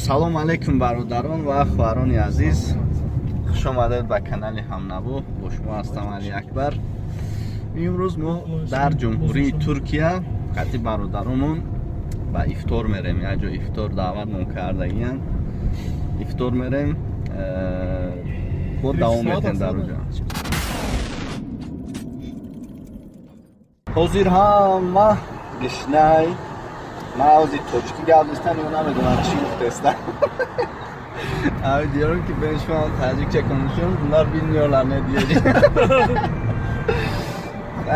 Салом алейкум, бародарон ва хоҳарони азиз, хуш омадед ба канали Ҳамнаво. Бо шумо ҳастам Али Акбар. Имрӯз мо дар Ҷумҳурии Туркия қати бародаронмон ба ифтор мерем. Як ҷо ифтор даъватмон кардагиян, ифтор мерем. Бо давом метем дар оҷа. Ҳозир ҳама гишнай. Ман ҳозир тоҷикӣ гап нестам, ё намедонам чӣ гуфтестам. Abi, diyorum ki ben şu an Tacikçe konuşuyorum. Bunlar bilmiyorlar ne diyeceğim.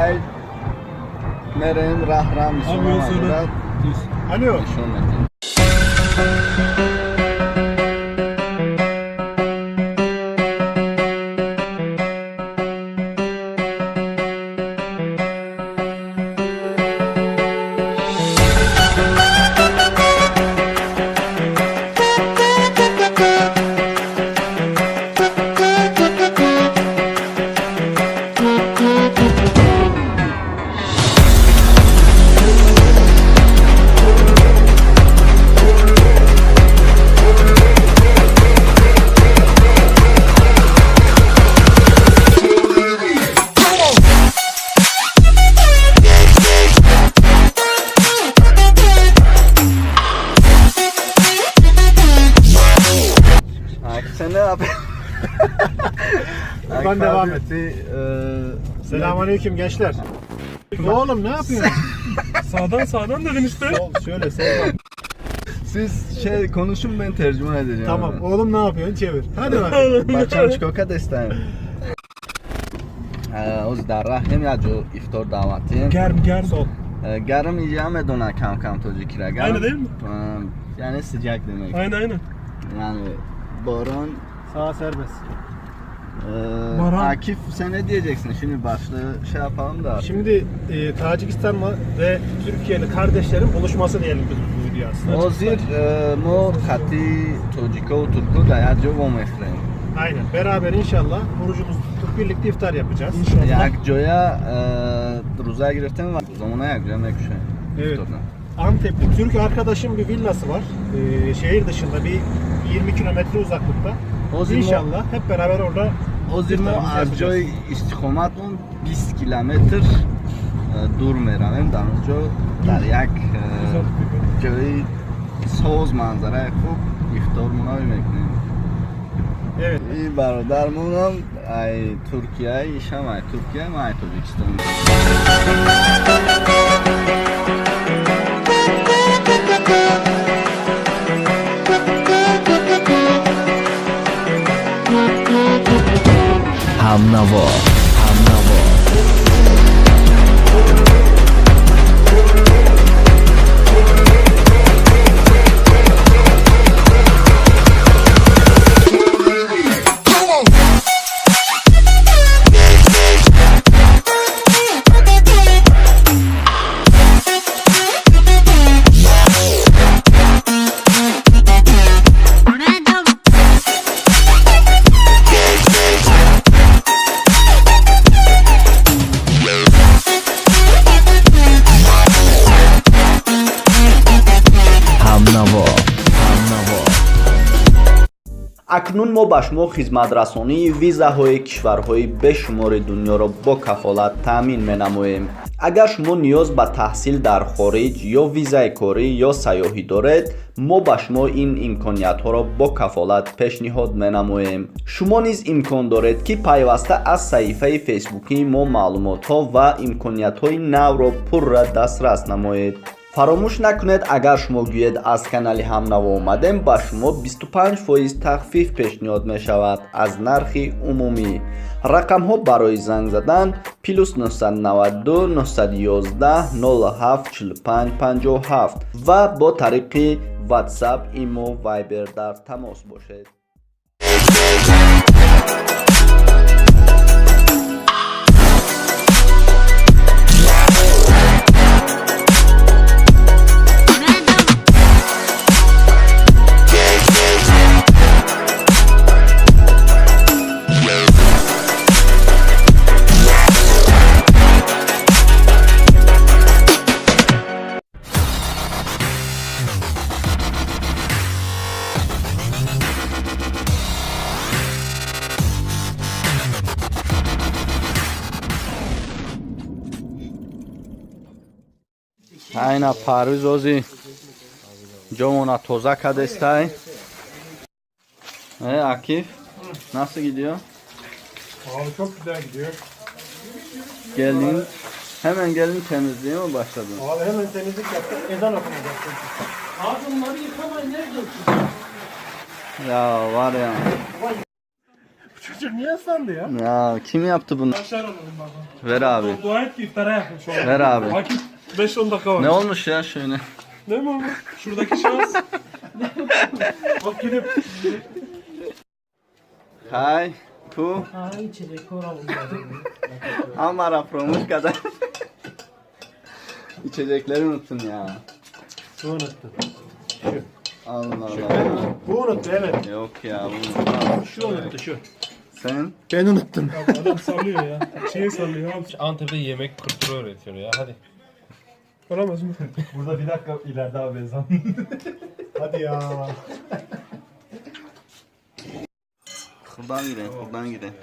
Ay, мерем раҳ-раҳ. Abi yol söyle. Düz. Alo. Нишон метем. Akif, sen ne yapıyorsun? Buradan devam et. Selam. Selamünaleyküm gençler. Oğlum, ne yapıyorsun? Sağdan sağdan dedin işte. Sol, şöyle soldan. Siz şey konuşun, ben tercüme edeceğim. Tamam oğlum, ne yapıyorsun? Çevir. Hadi bakalım. Бачам чикор кардестам? Оз дар раҳем, як ҷо ифтор даъватем. Germ germ. Sol. Гарм инҷа медонад кам кам тоҷикира. Гарм Aynı değil mi? Яъне sıcak demek. Aynen aynen. Yani борон. Sağ serbest. Baran. Akif, sen ne diyeceksin? Şimdi başlığı şey yapalım da. Şimdi Tacikistan ve Türkiye'li kardeşlerin buluşması diyelim biz bu videoya aslında. Ҳозир мо хати тоҷикову турко дар як ҷо вомехӯрем. Aynen. Beraber inşallah orucumuzu tutup birlikte iftar yapacağız. İnşallah. Як ҷоя рӯза гирифтем ва замона як ҷоя мекушем. Evet. Ифторда. Antepli Türk arkadaşım bir villası var. Şehir dışında bir 20 kilometre uzaklıkta. Ҳозир мо İnşallah hep beraber orada ҳозир мо iftarımızı аз yapacağız. ҷои истиқоматмон 20 километр дур меравем. Дар он ҷо дар як Güzel. ҷои соз, манзараи хуб ифтормона мекунем. Evet. И бародармонам ай Туркия, ишам ай Туркия, ман ай Тоҷикистон. Ҳамнаво, Ҳамнаво. Ҳамнаво, Ҳамнаво. Акнун мо ба шумо хизматрасонии визаҳои кишварҳои бешумори дунёро бо кафолат таъмин менамоем. Агар шумо ниёз ба таҳсил дар хориҷ ё визаи корӣ ё сайёҳӣ доред, мо ба шумо ин имкониятҳоро бо кафолат пешниҳод менамоем. Шумо низ имкон доред, ки пайваста аз саҳифаи фейсбукии мо маълумотҳо ва имкониятҳои навро пурра дастрас намоед. Фаромӯш накунед, агар шумо гӯед аз канали Ҳамнаво омадем, ба шумо 25% тахфиф пешниҳод мешавад аз нархи умумӣ. Рақамҳо барои занг задан: плюс 992 911 07 45 57 ва бо тариқи WhatsApp, Имо, Viber дар тамос бошед. Айна Парвиз ози ҷомона тоза кадестай. Akif, nasıl gidiyor? Abi çok güzel gidiyor. Geldin, hemen gelin temizliğe mi başladın? Abi hemen temizlik yaptık. Ezan okunacak. Abi onları yıkamayın nerede oturuyor? Ya var ya. Çocuk niye ıslandı ya? Ya kim yaptı bunu? Aşağı alalım bakalım. Ver abi. Dua et ki iftara yakın şu an. Ver abi. Vakit 5-10 dakika var. Ne olmuş ya şöyle? Değil mi oğlum? Şuradaki şans. Bak gidip Hay, tu, Ha içecek olalım. Amara promuş kadar. İçecekleri unuttun ya. Bu unuttu. Allah Allah. Bu unuttu, evet. Yok ya bu unutmaz. Şu unuttu şu. Sen? Ben unuttum. Adam sallıyor ya. Şeye sallıyor abi. Antep'te yemek kültürü öğretiyor ya hadi. Olamaz mı? Burada bir dakika ileride abi ezan. Hadi ya. Buradan girin, buradan girin.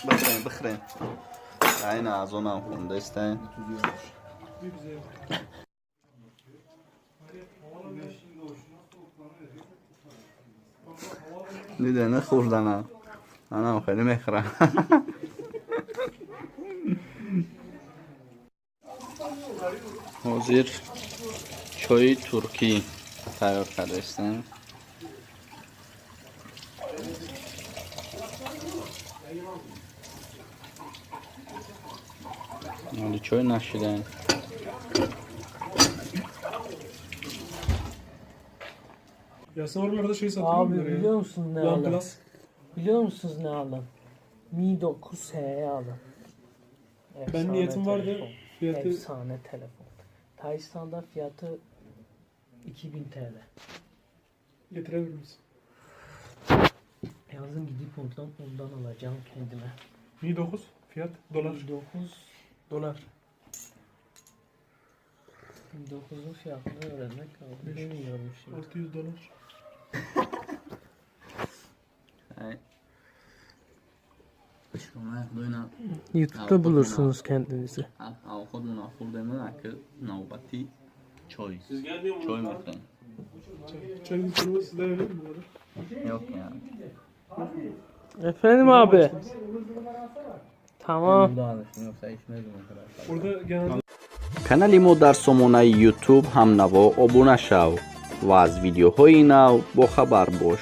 Bıkırın, bıkırın. Aynen ağzına okundu isteyin. دیده خوردن انا خیلی میخورم. ҳозир чои туркӣ тайёр кардаистем. Ҳоли чой нашидаем. Ya sen oralarda şey satıyor Abi bunları ya. biliyor musun ne alın? OnePlus. Biliyor musunuz ne alın? Mi 9S'yi alın. Efsane Ben niyetim vardı. telefon. Fiyatı Efsane telefon. Taystan'da fiyatı 2000 TL. getirebilir misin? Yazın gidip ondan alacağım kendime. Mi 9 fiyat dolar. Mi 9 Dolar. Mi 9'un fiyatını öğrenmek lazım. Bilmiyorum şimdi. 600 dolar. YouTube'da bulursunuz kendinizi. خودمون خوردیم که نوبتی چای چای میخوریم. Çay kültürü sizde öyle mi bu arada? Yok ya. Efendim abi. Tamam. Yoksa içmezdim o kadar. Orada genelde Канали мо дар сомонаи Ютуб ҳамнаво обуна шав ва аз видеоҳои нав бохабар бош.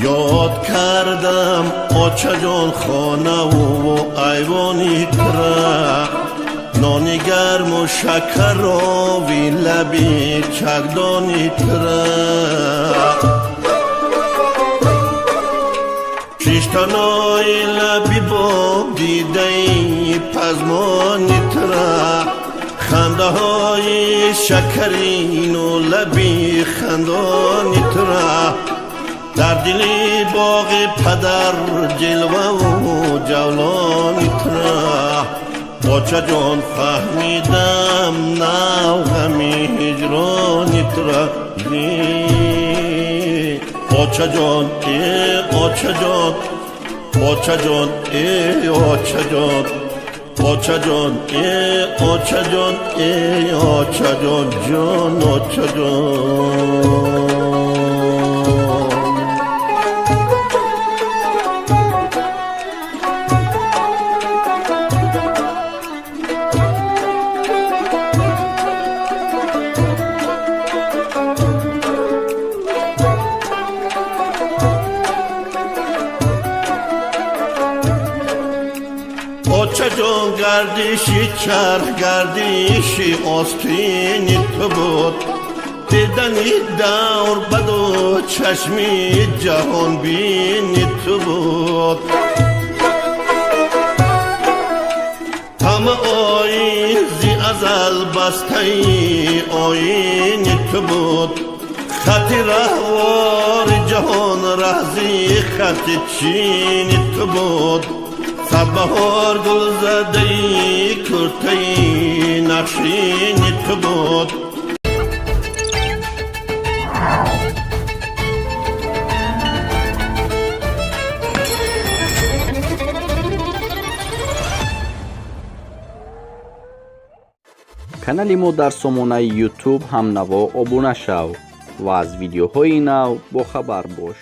Ёд кардам, очаҷон, хонаву айвони тра, нони гарму шакарови лаби чагдони тра, шиштанои лаби бо дидаи пазмони тра, хандаҳои шакарину лаби хандони тра, дар дили боғи падар ҷилваву ҷавлони тра. Очаҷон, фаҳмидам нав ғами ҳиҷрони тра. Очаҷон, э очаҷон, очаҷон, э очаҷон, очаҷон, э очаҷон, э очаҷон, ҷон очаҷон. Очаҷон, гардиши чарх, гардиши остини ту буд, дидани давр баду чашми ҷаҳонбини ту буд. Ҳама оизи азал бастаи оини ту буд, хати раҳвори ҷаҳон раҳзи хати чини ту буд. Садбаҳор гулзадаи куртаи нақшини ту буд. Канали мо дар сомонаи YouTube «Ҳамнаво» обуна шав ва аз видеоҳои нав бохабар бош.